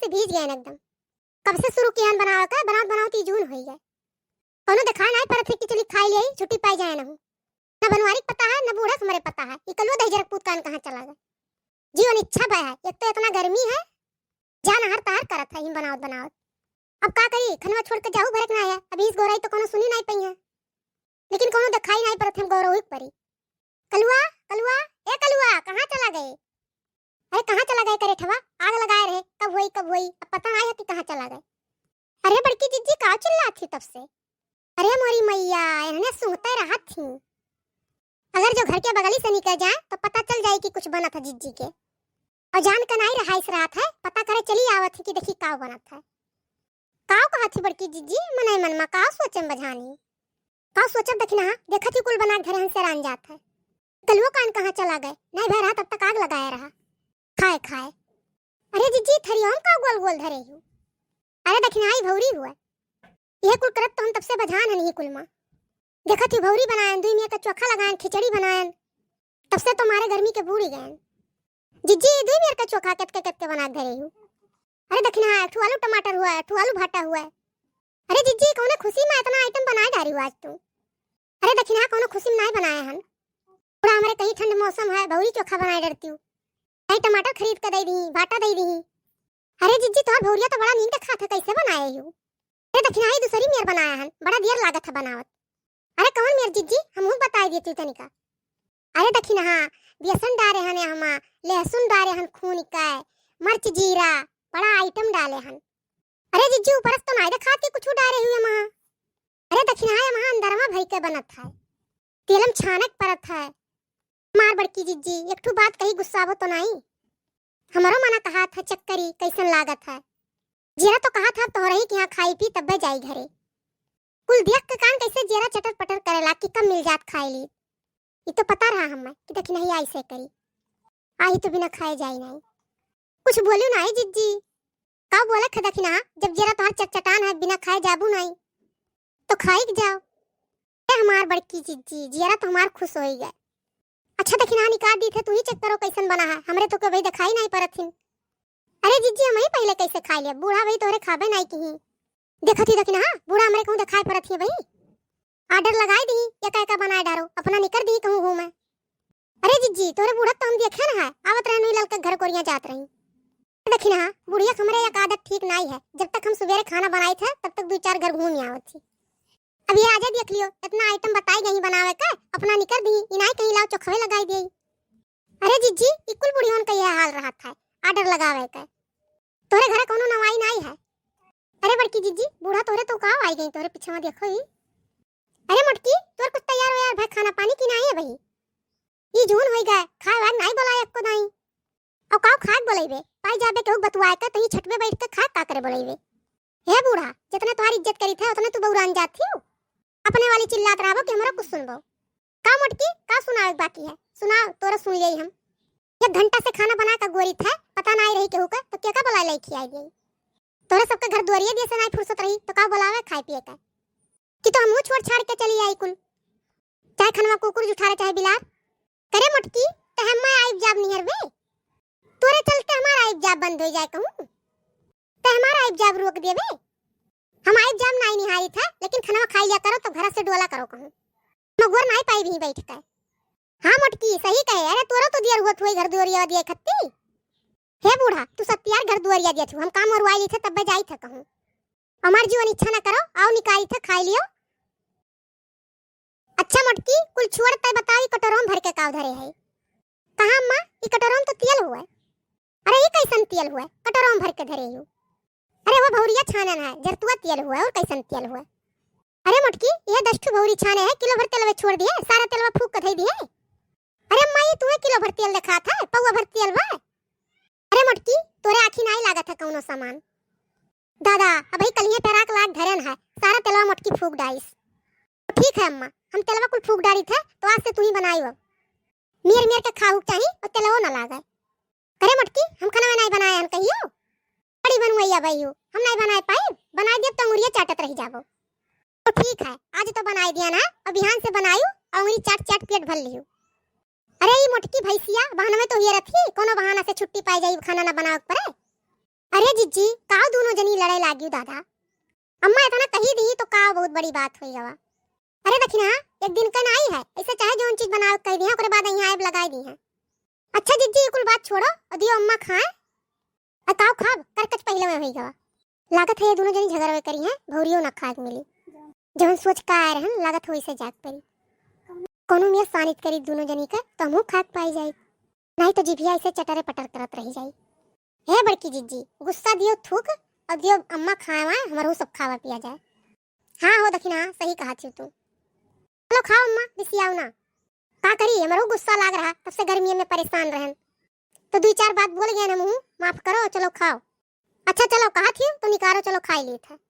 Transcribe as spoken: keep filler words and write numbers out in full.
भीज गए एकदम। कब से शुरू किया बनावे का, बनावत बनावत ई जून होई गए। कौनो दिखाई नाई परत है कि चली खाई ले, छुट्टी पाई जाए ना। ना बनवारी के पता है, ना बूढ़ा के हमरे पता है। ई कलुआ दहिजरक पूत कान कहाँ चला गए? जीवन इच्छा बा है, एक तो इतना गर्मी है, जान हर तहर करत है, हिम बनावत बनावत। अब का करी, खनवा छोड़ के जाहू भरक ना है, अभी इस गोराई तो कौनो सुनी नाई पई है, लेकिन कौनो दिखाई नाई परत, हम गौरव ही परी। कलुआ, कलुआ, ए कलुआ, कहाँ चला गए? अरे कहाँ चला गए करेठवा? आग लगाए रहे, कब होई, कब होई, अब पता नाई है कि कहाँ चला गए। अरे बड़की जिज्जी का चिल्लात थी तब से? अरे मोरी मैया, इन्हें सूंघते रहत थी। अगर जो घर के बगली से निकल जाए तो पता चल जाए कि कुछ बनत है जिज्जी के। और जान के नाई रहाइस रहत है, पता करे चली आवत है कि देखी का बनत है। का कहत थी बड़की जिज्जी, मने मन में का सोचे में बझानी? का सोचत दखिनहा, देखत ही कुल बना के धरे हन से रान जात है। कलुआ कान कहाँ चला गए? नाई भय रहा तब तक आग लगाया रहा। खाए खाए। अरे जिज्जी, थरिया में का गोल गोल धरे हूँ? अरे दखिनहा ई भौरी हुआ। यह कुल करत तो हम तब से बझान हन ही कुल माँ। देखत ही भौरी बनायन, दुई मेर का चोखा लगायन, खिचड़ी बनायन। तब से तो मारे गर्मी के बूड़ी गयन। जिज्जी, दुई मेर का चोखा केतके केतके बना के धरे हूँ। अरे दखिनहा, एक ठो आलू टमाटर हुआ, एक ठो आलू भाटा हुआ। अरे जिज्जी, कौने खुशी में इतना आइटम बनाए डारी हो आज तू? अरे दखिनहा, कौनो खुशी में नाई बनाए हन। थोड़ा हमरे कहीं ठंड मौसम है, भौरी चोखा बनाए डरती हूँ। कहीं टमाटर खरीद के दे दी, भाटा दे दी। अरे जिज्जी, तोहर भौरिया तो बड़ा नीक देखात है, कैसे बनाए हूँ? अरे दखिनहा, ई दूसरी मेर बनाए हन, बड़ा देर लागत है बनावत। अरे कौन मेर जिज्जी, हमहू बताई देती तनिका। अरे दखिनहा, बेसन डारे हन हमा, लहसुन डारे हन खून का, मर्च जीरा, बड़ा आइटम डाले हन। अरे जिज्जी, ऊपर से तो नाई देखात कि कुछ डारे हुए महा। अरे दखिनहा, ये महा अंदरमा भई के बनत है, तेलम छानक परत है। मार बड़की जिज्जी, एक ठो बात कही, गुस्साबो तो नाई? हमरो मना कहात है, चक्करी कैसन लागत है। जेरा तो कहा था तोहरही के यहाँ खाई पी तब्बे जाई घरे। कुल देख के कान कैसे जेरा चटर पटर करेला कि कब मिल जात खाए ली। ई तो पता रहा हमें कि दखिनहा ऐसे करी। आही तो बिना खाए जाई नाई। कुछ बोलू नाई जिज्जी। का बोले ख दखिनहा, जब जेरा तोहार चटचटान है, बिना खाए जाबू नाई तो खाई के जाओ। ए हमार बड़की जिज्जी, जेरा तो हमार खुश होई गए। अच्छा दखिनहा निकाल दी थे, तू ही चेक करो कैसन बना है, हमरे तो कभी दिखाई नाई परत हिन। अरे जिज्जी, हम ही पहले कैसे खाई ले, बूढ़ा भाई तोहरे खाबे नाई किही। देखत ही दखिनहा, बूढ़ा हमरे कहूँ दिखाई परत ही भाई। ऑर्डर लगाई दी, एका एका बनाए डारो, अपना निकर दी कहूँ घूमे। अरे जिज्जी, तोरे बूढ़ा तो हम देखे न है, आवत रहे नहीं ललका घर कोरिया जात रही। दखिनहा, बुढ़िया के हमरे एक आदत ठीक नाई है, जब तक हम सुबेरे खाना बनाई थे तब तक दो चार घर घूम आवत थी। अब ये आजे देख लियो, इतना आइटम बताई गई बनावे के, अपना निकर दी, इनाई कहीं लाओ चोखवे लगाई दी। अरे जिज्जी, ई कुल बुढ़ियोन का यह हाल रहत है, ऑर्डर लगावे के। तोरे घरे कौनो नवाई नाई है। अरे बड़की जिज्जी, बूढ़ा तोरे तो का आई गई, तोरे पीछे देखो ही। अरे मोटकी, तोर कुछ तैयार हो यार भाई, खाना पानी की नाई है भाई। ई जून होई गए, खाए वार नाई बोलाए एक्को दाई। और काऊ खाए बोलैबे, पाई जाबे केहू बतुआए के, तो ही छटबे बैठ के खाए का करे बोलैबे। हे बूढ़ा, जितने तोहार इज्जत करी थे, उतने तू बौरान जात थी। अपने वाली चिल्लात रहबो कि हमरो कुछ सुनबो। का मोटकी, का सुनावे के बाकी है? सुनाओ, तोरा सुन लेई हम। एक घंटा से खाना बना के गोरी थे, पता नाई रही केहू के, तो के का बोला ले खियाई गई? तोरे सबके घर दुआरिये दिए से नाई फुर्सत रही, तो का बोलावे खाए पिए के? कि तो हमहू छोड़ छाड़ के चली आई कुल, चाहे खनवा कुकुर जुठारे चाहे बिलार। करे मोटकी, ते हम्मा आइब जाब निहर बे, तोरे चलते हमारा आइब जाब बंद हो जाए कहूँ, ते हमारा आइब जाब रोक देबे। हम आइब जाब नाई निहारी थे, लेकिन खनवा खाई लिया करो तो घर से डोला करो कहूँ। मगोर नाई पाई भी बैठ के। हाँ मोटकी, सही कहे। अरे तोरो तो दियर हुआ थुए घर दुआरिया दिए खत्ती। हे बूढ़ा, तू सत्यार घर दुआरिया दिया थू, हम काम और वाई थे तब्बे जाई थे कहूँ। हमार जीवन इच्छा ना करो, आओ निकारी थे खाई लियो। अच्छा मोटकी, कुल छोड़ तय बताओ, ई कटोरवा में भर के काव धरे है? कहाँ अम्मा, ई कटोरवा में तो तेल हुआ है। अरे ई कैसन तेल हुआ है, कटोरवा में भर के धरे हो? अरे वो भौरिया छानन है, जरतुआ तेल हुआ है, और कैसन तेल हुआ है? अरे मोटकी, ये दस ठू भौरी छाने है, किलो भर तेलवे छोड़ दिए, सारा तेलवा फूक के धई दिए। अरे अम्मा, ये तुम्हें किलो भर तेल दिखात है, पौवा भर तेल बा। अरे मोटकी, तोरे आँखी नाई लागत है कौनो सामान। दादा, अबही कलिये पेराक लाग धरन है, सारा तेलवा मोटकी फूक डाइस। तो ठीक है अम्मा, हम तेलवा कुल फूक डारी थे, तो आज से तू ही बनाई अब। मेर मेर के खाहू चाही और तेलवो ना लागे। करे मोटकी, हम खाना नाई बनाए हन कहियो? बड़ी बनवैया बहियो, हम नाई बनाए पाई, बनाए देब तो अंगुरिया चाटत रह जाबो। तो ठीक है, आज तो बनाए दिया ना, अब बिहान से बनायू, अंगुरी चाट चाट पेट भर लियो। अरे ई मोटकी भैंसिया, बहनवे तो हियरत ही, कोनो बहाना से छुट्टी पाई जाई, खाना ना बनावे के पड़े। अरे जिज्जी, काव दूनो जनी लड़े लागियो दादा? अम्मा इतना कही दी तो काव बहुत बड़ी बात होई गवा। अरे दखिना, एक दिन का नाई है, ऐसे चाहे जौन चीज बनावे कह दिया, ओकरे बाद यहाँ आइब लगाई दी है। अच्छा जिज्जी, ये कुल बात छोड़ो और दियो अम्मा खाए। और काव खाब, करकच पहले में होई गवा। लागत है ये दूनो जनी झगड़वे करी हैं, भौरियो ना खाए के मिली। जौन सोच का आए रहन, लागत हो इसे जाग परी। कोनो मेर सानित करी दूनो जनी का, तो हमहू खाए के पाई जाई। नाई तो जिभिया ऐसे चटरे पटर करत रही जाई। हे बड़की जिज्जी, गुस्सा दियो थूक और दियो अम्मा खाए वाए, हमरहू सब खावा पिया जाए। हाँ हो दखिना, सही कहा थी तू। चलो खाओ अम्मा, रिसियाओ ना। का करी, हमरहू गुस्सा लाग रहा, तब से गर्मी में परेशान रहन। तो दुई चार बात बोल गए हमहू, माफ करो, चलो खाओ। अच्छा चलो, कहा थी तो निकारो, चलो खाई लेत है।